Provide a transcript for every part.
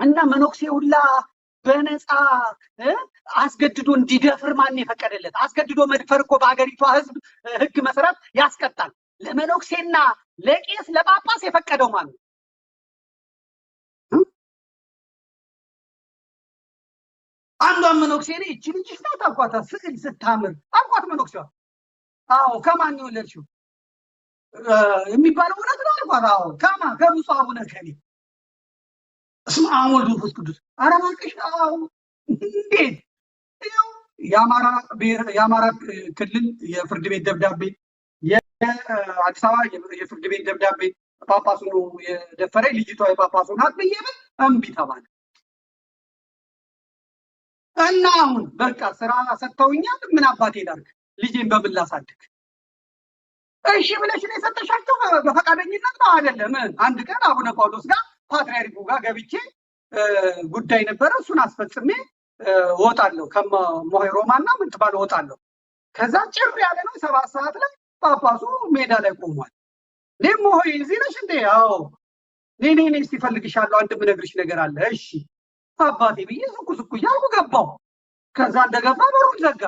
እና መነኩሴ ሁላ በነፃ አስገድዶ እንዲደፍር ማን የፈቀደለት? አስገድዶ መድፈር እኮ በሀገሪቷ ሕዝብ ሕግ መሰረት ያስቀጣል። ለመነኩሴና ለቄስ ለጳጳስ የፈቀደው ማን ነው? አንዷን መነኩሴ እኔ እቺ ልጅሽ ናት አልኳት። ስዕል ስታምር አልኳት። መነኩሴዋ አዎ፣ ከማን የወለድሽው የሚባለው እውነት ነው አልኳት። አዎ፣ ከማ ከብፁዕ አቡነ ከሌ። እስመ አብ ወወልድ ወመንፈስ ቅዱስ። ኧረ እባክሽ። አዎ። እንዴት? ይኸው የአማራ ብሔር የአማራ ክልል የፍርድ ቤት ደብዳቤ፣ የአዲስ አበባ የፍርድ ቤት ደብዳቤ፣ ጳጳሱ ነው የደፈረኝ፣ ልጅቷ የጳጳሱ ናት ብዬ ብል እምቢ ተባለ። እና አሁን በቃ ስራ ሰጥተውኛል። ምን አባቴ ላድርግ? ልጄን በምን ላሳድግ? እሺ ብለሽ ነው የሰጠሻቸው? በፈቃደኝነት ነው አይደለም? አንድ ቀን አቡነ ጳውሎስ ጋር ፓትርያርኩ ጋር ገብቼ ጉዳይ ነበረ። እሱን አስፈጽሜ እወጣለሁ። ከሞሄ ሮማና ምን ትባል እወጣለሁ። ከዛ ጭር ያለ ነው 7 ሰዓት ላይ ጳጳሱ ሜዳ ላይ ቆሟል። እኔም ሆይ እዚህ ነሽ እንዴ? አዎ። እኔ እኔ እስቲ እፈልግሻለሁ፣ አንድ የምነግርሽ ነገር አለ። እሺ አባቴ ብዬ ዝኩ ዝኩ እያልኩ ገባሁ። ከዛ እንደገባ በሩን ዘጋ።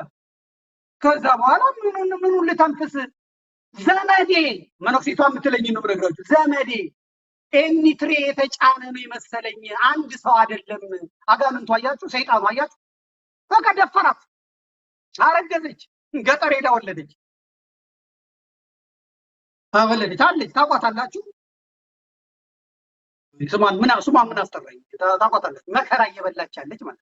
ከዛ በኋላ ምኑን ምኑን ልተንፍስ? ዘመዴ መነኩሴቷ የምትለኝ ነው የምነግራችሁ። ዘመዴ ኤኒትሬ የተጫነ ነው የመሰለኝ፣ አንድ ሰው አይደለም። አጋንንቱ አያችሁ፣ ሰይጣኑ አያችሁ። በቃ ደፈራት፣ አረገዘች፣ ገጠር ሄዳ ወለደች። ወለደች አለች፣ ታውቋታላችሁ። ስሟን ምን ስሟን ምን አስጠራኝ? ታውቋታላችሁ። መከራ እየበላች ያለች ማለት ነው።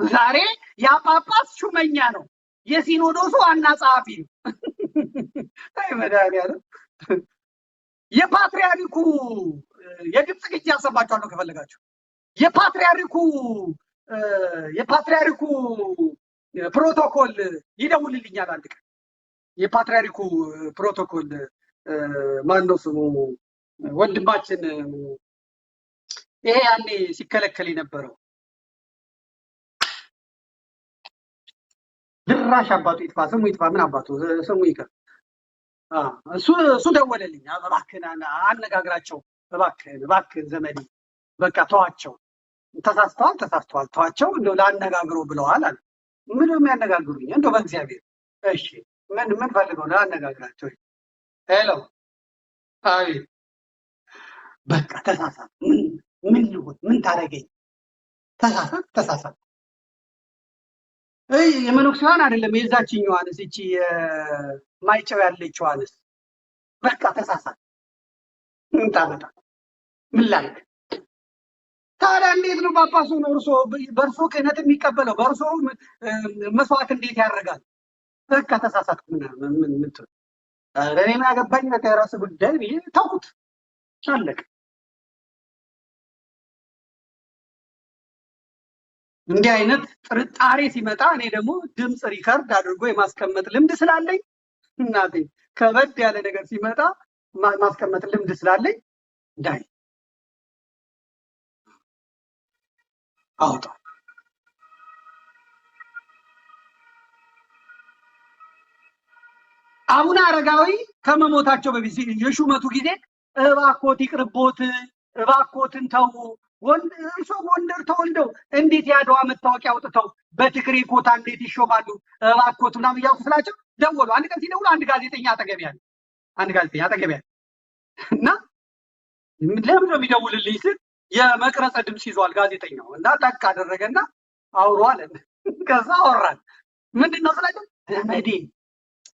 ዛሬ ያ ጳጳስ ሹመኛ ነው፣ የሲኖዶሱ ዋና ጸሐፊ ነው። አይ መድኃኒዓለም፣ የፓትርያርኩ የድምፅ ቅጂ ያሰማችኋለሁ ከፈለጋችሁ። የፓትርያርኩ ፕሮቶኮል ይደውልልኛል አንድ ቀን። የፓትርያርኩ ፕሮቶኮል ማን ነው ስሙ? ወንድማችን ይሄ ያኔ ሲከለከል የነበረው ድራሽ አባቱ ይጥፋ፣ ስሙ ይጥፋ፣ ምን አባቱ ስሙ ይቅር። እሱ ደወለልኝ። እባክህን አነጋግራቸው፣ እባክህን እባክህን ዘመዴ በቃ ተዋቸው፣ ተሳስተዋል ተሳስተዋል፣ ተዋቸው፣ እንደው ላነጋግረው ብለዋል አለ። ምን ነው የሚያነጋግሩኝ? እንደው በእግዚአብሔር። እሺ ምን ምን ፈልገው ላነጋግራቸው? Hello፣ አቤት። በቃ ተሳሳት፣ ምን ምን ልሁን? ምን ታደርገኝ? ተሳሳት ተሳሳት። እይ የመነኩሴዋን አይደለም የዛችኛዋንስ፣ እቺ ማይጨው ያለችዋንስ በቃ ተሳሳት። ምን ታመጣ? ምን ላድርግ? ታዲያ እንዴት ነው ጳጳሱ ነው እርሶ በእርሶ ክህነት የሚቀበለው? በእርሶ መስዋዕት እንዴት ያደርጋል? በቃ ተሳሳትኩ። ምን ምን ምን ኧረ እኔ ምን አገባኝ፣ በቃ የራስ ጉዳይ ብዬ ተውኩት። አለቀ። እንዲህ አይነት ጥርጣሬ ሲመጣ እኔ ደግሞ ድምፅ record አድርጎ የማስቀመጥ ልምድ ስላለኝ፣ እናቴ ከበድ ያለ ነገር ሲመጣ ማስቀመጥ ልምድ ስላለኝ ዳይ አውጣው። አቡነ አረጋዊ ከመሞታቸው በፊት የሹመቱ ጊዜ እባኮት ይቅርቦት፣ እባኮትን ተው፣ እርሶ ጎንደር ተወልደው እንዴት የአድዋ መታወቂያ አውጥተው በትግሬ ኮታ እንዴት ይሾማሉ? እባኮት ምናምን እያልኩ ስላቸው ደወሉ። አንድ ቀን ሲደውሉ አንድ ጋዜጠኛ አጠገብ ያለ፣ አንድ ጋዜጠኛ አጠገብ ያለ እና ለምን ነው የሚደውልልኝ ስል የመቅረጸ ድምፅ ይዟል ጋዜጠኛው እና ጠቅ አደረገና አውሩ አለን። ከዛ አወራን። ምንድን ነው ስላቸው ዘመዴ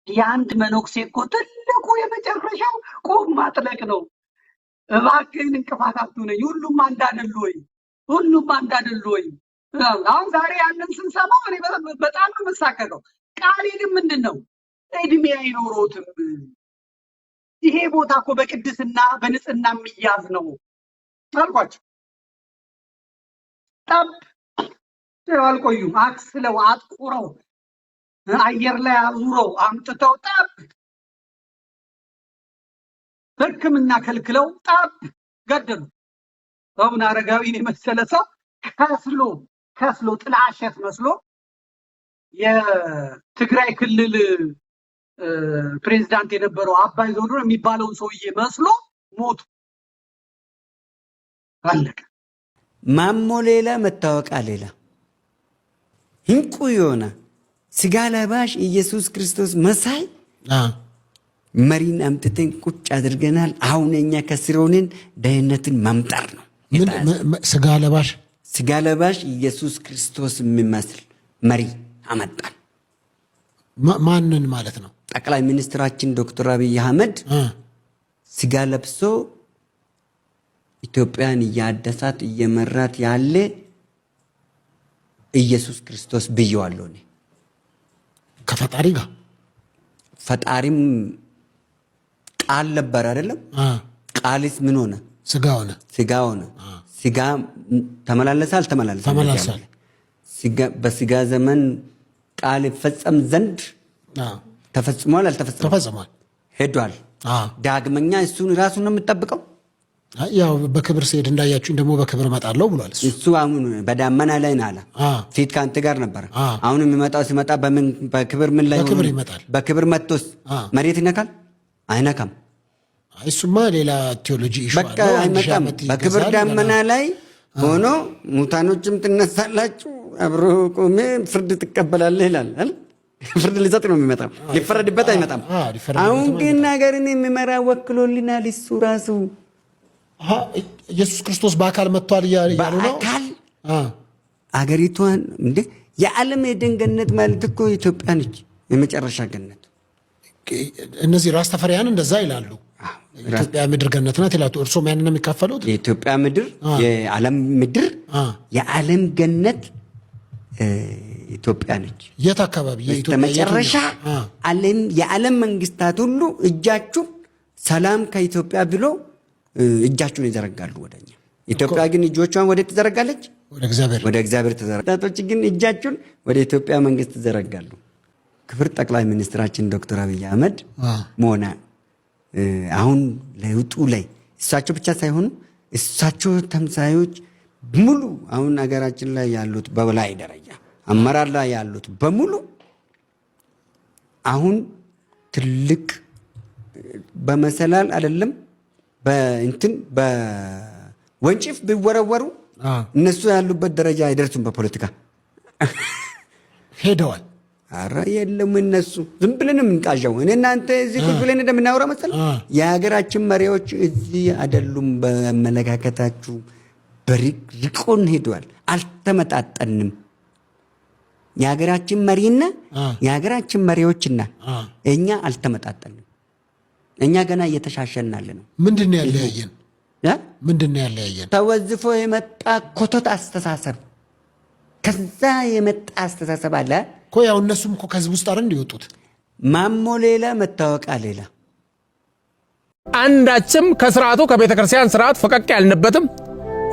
የአንድ መነኩሴ እኮ ትልቁ የመጨረሻው ቆብ ማጥለቅ ነው። እባክህን እንቅፋት አትሁነኝ። ሁሉም አንድ አይደሉ ወይ? ሁሉም አንድ አይደሉ ወይ? አሁን ዛሬ ያንን ስንሰማው እኔ በጣም ነው የምሳቀቀው። ቃሌ ግን ምንድን ነው? እድሜ አይኖሮትም። ይሄ ቦታ እኮ በቅድስና በንጽህና የሚያዝ ነው አልኳቸው። ጠብ አልቆዩም። አክስለው አጥቁረው አየር ላይ አዙረው አምጥተው ጠብ፣ ሕክምና ከልክለው ጠብ ገደሉ። አቡነ አረጋዊን የመሰለ ሰው ከስሎ ከስሎ ጥላሸት መስሎ የትግራይ ክልል ፕሬዝዳንት የነበረው አባይ ዘውዱ የሚባለውን ሰውዬ መስሎ ሞቱ። አለቀ። ማሞ ሌላ፣ መታወቂያ ሌላ። እንቁ የሆነ ስጋ ለባሽ ኢየሱስ ክርስቶስ መሳይ መሪን አምጥተን ቁጭ አድርገናል። አሁን እኛ ከስር ሆነን ደህንነትን መምጠር ነው። ስጋ ለባሽ ስጋ ለባሽ ኢየሱስ ክርስቶስ የሚመስል መሪ አመጣን። ማንን ማለት ነው? ጠቅላይ ሚኒስትራችን ዶክተር አብይ አህመድ ስጋ ለብሶ ኢትዮጵያን እያደሳት እየመራት ያለ ኢየሱስ ክርስቶስ ብየዋለሁ እኔ። ከፈጣሪ ጋር ፈጣሪም ቃል ነበር አይደለም? ቃልስ ምን ሆነ? ስጋ ሆነ። ስጋ ሆነ። ስጋ ተመላለሰ አልተመላለሰ? ተመላልሷል። በስጋ ዘመን ቃል ይፈጸም ዘንድ ተፈጽሟል አልተፈጸመም? ተፈጽሟል። ሄዷል። ዳግመኛ እሱን ራሱን ነው የምጠብቀው። ያው በክብር ስሄድ እንዳያችሁኝ ደግሞ በክብር እመጣለሁ ብሏል። እሱ አሁን በዳመና ላይ ነው አለ። ፊት ከአንተ ጋር ነበረ። አሁን የሚመጣው ሲመጣ በምን በክብር ምን ላይ በክብር ይመጣል። በክብር መጥቶስ መሬት ይነካል? አይነካም። እሱማ ሌላ ቴዎሎጂ issue በቃ አይመጣም። በክብር ዳመና ላይ ሆኖ ሙታኖችም ትነሳላችሁ፣ አብሮ ቆሜ ፍርድ ትቀበላለህ ይላል። ፍርድ ሊሰጥ ነው የሚመጣው፣ ሊፈረድበት አይመጣም። አሁን ግን ሀገርን የሚመራ ወክሎልናል እሱ ራሱ። ኢየሱስ ክርስቶስ በአካል መጥቷል እያሉ ነው። በአካል አገሪቷን እንደ የዓለም የኤደን ገነት ማለት እኮ ኢትዮጵያ ነች፣ የመጨረሻ ገነት። እነዚህ ራስ ተፈሪያን እንደዛ ይላሉ። ኢትዮጵያ ምድር ገነት ናት ይላሉ። እርሶም ያንን ነው የሚካፈሉት? የኢትዮጵያ ምድር የዓለም ምድር የዓለም ገነት ኢትዮጵያ ነች። የት አካባቢ? በስተመጨረሻ የዓለም መንግስታት ሁሉ እጃችሁን ሰላም ከኢትዮጵያ ብሎ እጃችሁን ይዘረጋሉ ወደኛ። ኢትዮጵያ ግን እጆቿን ወደ ትዘረጋለች? ወደ እግዚአብሔር ትዘረጋለች። ግን እጃችሁን ወደ ኢትዮጵያ መንግስት ትዘረጋሉ። ክብር ጠቅላይ ሚኒስትራችን ዶክተር አብይ አህመድ መሆና አሁን ለውጡ ላይ እሳቸው ብቻ ሳይሆኑ እሳቸው ተምሳዮች ሙሉ አሁን ሀገራችን ላይ ያሉት በበላይ ደረጃ አመራር ላይ ያሉት በሙሉ አሁን ትልቅ በመሰላል አይደለም በእንትን በወንጭፍ ቢወረወሩ እነሱ ያሉበት ደረጃ አይደርሱም። በፖለቲካ ሄደዋል። አረ የለም እነሱ ዝም ብለን የምንቃዣው እኔ እናንተ እዚህ ቁጭ ብለን እንደምናወራ መሰለህ። የሀገራችን መሪዎች እዚህ አይደሉም። በአመለካከታችሁ በሪቆን ሄደዋል። አልተመጣጠንም። የሀገራችን መሪና የሀገራችን መሪዎችና እኛ አልተመጣጠንም። እኛ ገና እየተሻሸናል ነው። ምንድን ነው ያለያየን? ምንድን ነው ያለያየን? ተወዝፎ የመጣ ኮተት አስተሳሰብ፣ ከዛ የመጣ አስተሳሰብ አለ እኮ። ያው እነሱም እኮ ከህዝብ ውስጥ አይደል እንዲወጡት። ማሞ ሌላ፣ መታወቂያ ሌላ። አንዳችም ከስርዓቱ ከቤተ ክርስቲያን ስርዓት ፈቀቅ ያልንበትም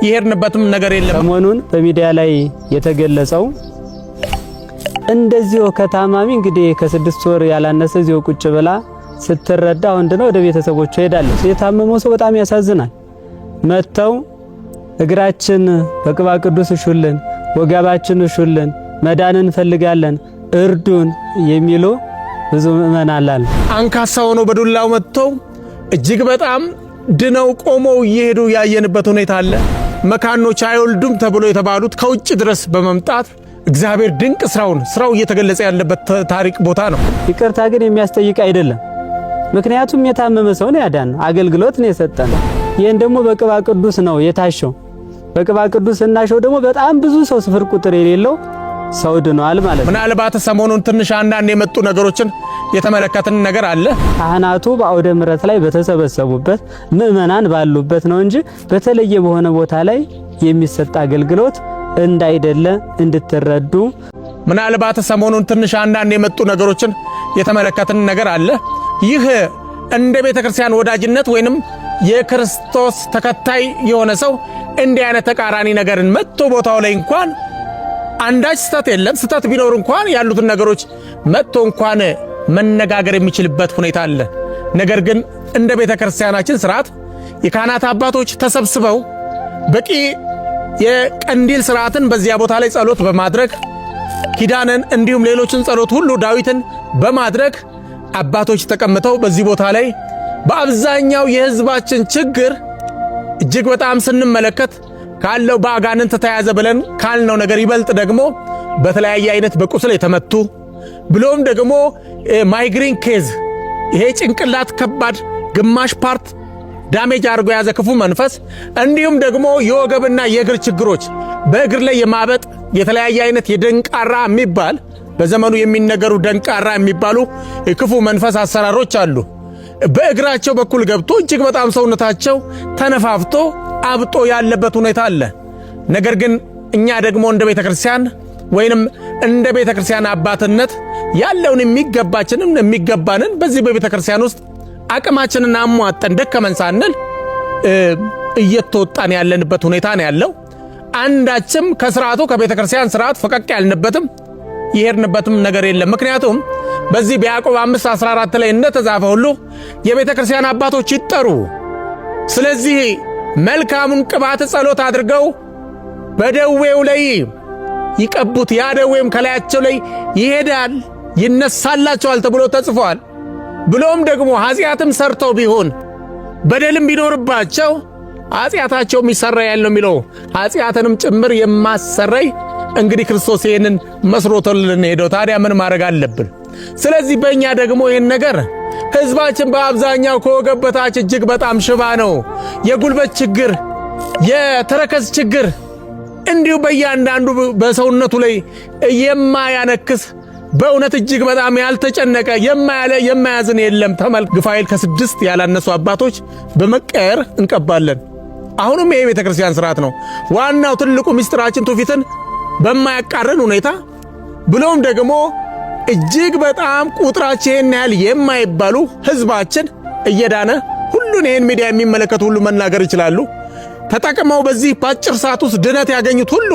የሄድንበትም ነገር የለም። ሰሞኑን በሚዲያ ላይ የተገለጸው እንደዚሁ ከታማሚ እንግዲህ ከ6 ወር ያላነሰ እዚሁ ቁጭ ብላ ስትረዳ ወንድ ነው ወደ ቤተሰቦቿ ሄዳለች። የታመመው ሰው በጣም ያሳዝናል። መጥተው እግራችን በቅባ ቅዱስ እሹልን፣ ወገባችን እሹልን፣ መዳን እንፈልጋለን፣ እርዱን የሚሉ ብዙ ምእመናን አሉ። አንካሳ ሆነው በዱላው መጥተው እጅግ በጣም ድነው ቆመው እየሄዱ ያየንበት ሁኔታ አለ። መካኖች አይወልዱም ተብሎ የተባሉት ከውጭ ድረስ በመምጣት እግዚአብሔር ድንቅ ስራውን ስራው እየተገለጸ ያለበት ታሪክ ቦታ ነው። ይቅርታ ግን የሚያስጠይቅ አይደለም። ምክንያቱም የታመመ ሰው ነው ያዳነው፣ አገልግሎት ነው የሰጠነው። ይህን ደግሞ በቅባ ቅዱስ ነው የታሸው። በቅባ ቅዱስ እናሸው ደግሞ በጣም ብዙ ሰው ስፍር ቁጥር የሌለው ሰው ድኗል ማለት ነው። ምናልባት ሰሞኑን ትንሽ አንዳንድ የመጡ ነገሮችን የተመለከትን ነገር አለ። ካህናቱ በአውደ ምሕረት ላይ በተሰበሰቡበት ምእመናን ባሉበት ነው እንጂ በተለየ በሆነ ቦታ ላይ የሚሰጥ አገልግሎት እንዳይደለ እንድትረዱ። ምናልባት ሰሞኑን ትንሽ አንዳንድ የመጡ ነገሮችን የተመለከትን ነገር አለ። ይህ እንደ ቤተ ክርስቲያን ወዳጅነት ወይንም የክርስቶስ ተከታይ የሆነ ሰው እንዲህ አይነት ተቃራኒ ነገርን መጥቶ ቦታው ላይ እንኳን አንዳች ስህተት የለም። ስህተት ቢኖር እንኳን ያሉትን ነገሮች መጥቶ እንኳን መነጋገር የሚችልበት ሁኔታ አለ። ነገር ግን እንደ ቤተ ክርስቲያናችን ስርዓት የካህናት አባቶች ተሰብስበው በቂ የቀንዲል ስርዓትን በዚያ ቦታ ላይ ጸሎት በማድረግ ኪዳንን እንዲሁም ሌሎችን ጸሎት ሁሉ ዳዊትን በማድረግ አባቶች ተቀምጠው በዚህ ቦታ ላይ በአብዛኛው የሕዝባችን ችግር እጅግ በጣም ስንመለከት ካለው በአጋንንት ተያዘ ብለን ካልነው ነገር ይበልጥ ደግሞ በተለያየ አይነት በቁስል የተመቱ፣ ብሎም ደግሞ migraine case፣ ይሄ ጭንቅላት ከባድ ግማሽ part damage አድርጎ የያዘ ክፉ መንፈስ፣ እንዲሁም ደግሞ የወገብና የእግር ችግሮች፣ በእግር ላይ የማበጥ፣ የተለያየ አይነት የደንቃራ የሚባል፣ በዘመኑ የሚነገሩ ደንቃራ የሚባሉ የክፉ መንፈስ አሰራሮች አሉ። በእግራቸው በኩል ገብቶ እጅግ በጣም ሰውነታቸው ተነፋፍቶ አብጦ ያለበት ሁኔታ አለ። ነገር ግን እኛ ደግሞ እንደ ቤተ ክርስቲያን ወይንም እንደ ቤተ ክርስቲያን አባትነት ያለውን የሚገባችንን፣ የሚገባንን በዚህ በቤተ ክርስቲያን ውስጥ አቅማችንን አሟጠን ደከመን ሳንል እየተወጣን ያለንበት ሁኔታ ነው ያለው። አንዳችም ከስርዓቱ፣ ከቤተ ክርስቲያን ስርዓት ፈቀቅ ያልንበትም የሄድንበትም ነገር የለም። ምክንያቱም በዚህ በያዕቆብ 5:14 ላይ እንደተጻፈ ሁሉ የቤተ ክርስቲያን አባቶች ይጠሩ። ስለዚህ መልካሙን ቅባት ጸሎት አድርገው በደዌው ላይ ይቀቡት፣ ያ ደዌም ከላያቸው ላይ ይሄዳል፣ ይነሳላቸዋል ተብሎ ተጽፏል። ብሎም ደግሞ ኃጢአትም ሰርተው ቢሆን፣ በደልም ቢኖርባቸው ኃጢአታቸውም ይሰረያል ነው የሚለው። ኃጢአትንም ጭምር የማሰረይ እንግዲህ ክርስቶስ ይህንን መስርቶልን ሄደው፣ ታዲያ ምን ማድረግ አለብን? ስለዚህ በእኛ ደግሞ ይህን ነገር ህዝባችን በአብዛኛው ከወገብ በታች እጅግ በጣም ሽባ ነው። የጉልበት ችግር፣ የተረከዝ ችግር፣ እንዲሁ በእያንዳንዱ በሰውነቱ ላይ የማያነክስ፣ በእውነት እጅግ በጣም ያልተጨነቀ፣ የማያለ የማያዝን የለም። ተመል ግፋይል ከስድስት ያላነሱ አባቶች በመቀየር እንቀባለን። አሁንም ይሄ የቤተ ክርስቲያን ስርዓት ነው። ዋናው ትልቁ ምስጢራችን ትውፊትን በማያቃረን ሁኔታ፣ ብሎም ደግሞ እጅግ በጣም ቁጥራቸው ይህን ያህል የማይባሉ ህዝባችን እየዳነ፣ ሁሉን ይህን ሚዲያ የሚመለከቱ ሁሉ መናገር ይችላሉ። ተጠቅመው በዚህ በአጭር ሰዓት ውስጥ ድነት ያገኙት ሁሉ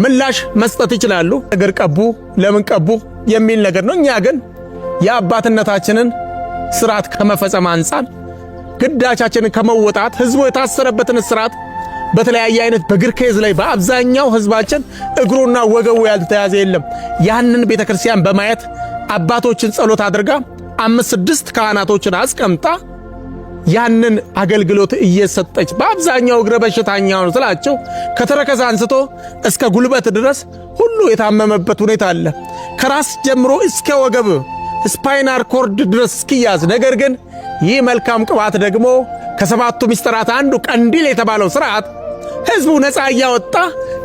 ምላሽ መስጠት ይችላሉ። እግር ቀቡ፣ ለምን ቀቡ የሚል ነገር ነው። እኛ ግን የአባትነታችንን ስርዓት ከመፈጸም አንጻር፣ ግዳጃችንን ከመወጣት፣ ህዝቡ የታሰረበትን ስርዓት በተለያየ አይነት በእግር case ላይ በአብዛኛው ህዝባችን እግሩና ወገቡ ያልተያዘ የለም። ያንን ቤተክርስቲያን በማየት አባቶችን ጸሎት አድርጋ አምስት ስድስት ካህናቶችን አስቀምጣ ያንን አገልግሎት እየሰጠች፣ በአብዛኛው እግረ በሽተኛ ነው ስላቸው ከተረከዝ አንስቶ እስከ ጉልበት ድረስ ሁሉ የታመመበት ሁኔታ አለ። ከራስ ጀምሮ እስከ ወገብ spinal cord ድረስ እስኪያዝ። ነገር ግን ይህ መልካም ቅባት ደግሞ ከሰባቱ ምስጢራት አንዱ ቀንዲል የተባለው ስርዓት ህዝቡ ነፃ እያወጣ፣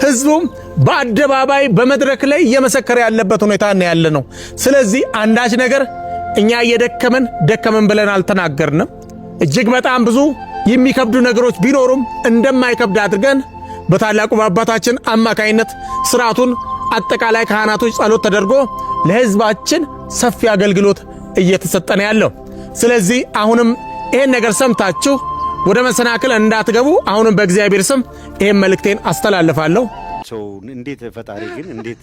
ህዝቡም በአደባባይ በመድረክ ላይ እየመሰከረ ያለበት ሁኔታ ነው ያለ ነው። ስለዚህ አንዳች ነገር እኛ እየደከመን ደከመን ብለን አልተናገርንም። እጅግ በጣም ብዙ የሚከብዱ ነገሮች ቢኖሩም እንደማይከብድ አድርገን በታላቁ በአባታችን አማካይነት ስርዓቱን አጠቃላይ ካህናቶች ጸሎት ተደርጎ ለህዝባችን ሰፊ አገልግሎት እየተሰጠ ነው ያለው። ስለዚህ አሁንም ይሄን ነገር ሰምታችሁ ወደ መሰናክል እንዳትገቡ አሁንም በእግዚአብሔር ስም ይሄን መልእክቴን አስተላልፋለሁ። ሰው እንዴት ፈጣሪ ግን እንዴት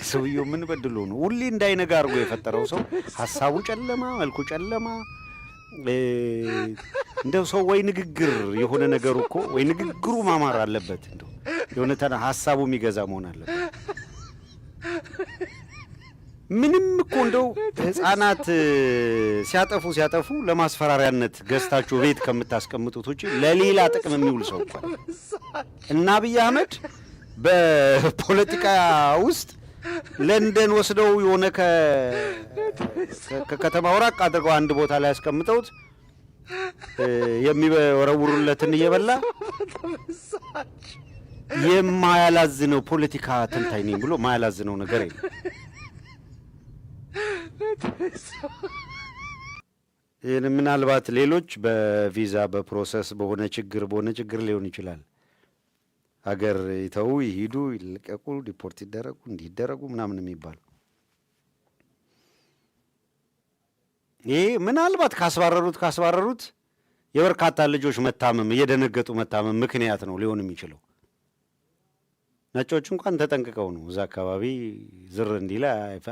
ሰውየው ምን በድሎ ነው ሁሌ እንዳይነጋ አድርጎ የፈጠረው? ሰው ሀሳቡ ጨለማ፣ መልኩ ጨለማ። እንደው ሰው ወይ ንግግር የሆነ ነገሩ እኮ ወይ ንግግሩ ማማር አለበት፣ እንደው የሆነ ሀሳቡ የሚገዛ መሆን አለበት። ምንም እኮ እንደው ህፃናት ሲያጠፉ ሲያጠፉ ለማስፈራሪያነት ገዝታችሁ ቤት ከምታስቀምጡት ውጭ ለሌላ ጥቅም የሚውል ሰው እኮ እና አብይ አህመድ በፖለቲካ ውስጥ ለንደን ወስደው የሆነ ከከተማው ራቅ አድርገው አንድ ቦታ ላይ ያስቀምጠውት የሚወረውሩለትን እየበላ የማያላዝነው፣ ፖለቲካ ተንታኝ ነኝ ብሎ ማያላዝነው ነገር የለም። ይህን ምናልባት ሌሎች በቪዛ፣ በ process፣ በሆነ ችግር ሊሆን ይችላል። ሀገር ይተዉ፣ ይሂዱ፣ ይልቀቁ፣ deport ይደረጉ፣ እንዲደረጉ ምናምን የሚባሉ፣ ይሄ ምናልባት ካስባረሩት የበርካታ ልጆች መታመም፣ እየደነገጡ መታመም ምክንያት ነው ሊሆን የሚችለው። ነጮች እንኳን ተጠንቅቀው ነው፣ እዛ አካባቢ ዝር እንዲል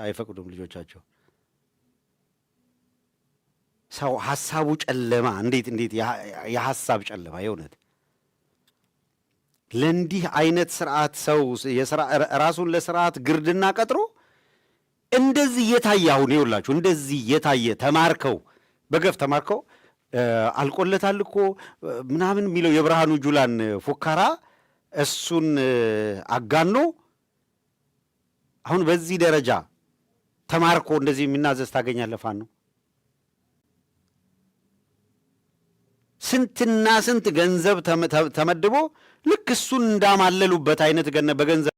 አይፈቅዱም ልጆቻቸው። ሰው ሀሳቡ ጨለማ፣ እንዴት እንዴት የሀሳብ ጨለማ፣ የእውነት ለእንዲህ አይነት ስርዓት ሰው ራሱን ለስርዓት ግርድና ቀጥሮ እንደዚህ እየታየ፣ አሁን ይኸውላችሁ እንደዚህ እየታየ ተማርከው፣ በገፍ ተማርከው አልቆለታል እኮ ምናምን የሚለው የብርሃኑ ጁላን ፉከራ። እሱን አጋኖ አሁን በዚህ ደረጃ ተማርኮ እንደዚህ የሚናዘዝ ታገኛለህ። ፋኖ ስንትና ስንት ገንዘብ ተመድቦ ልክ እሱን እንዳማለሉበት አይነት በገንዘብ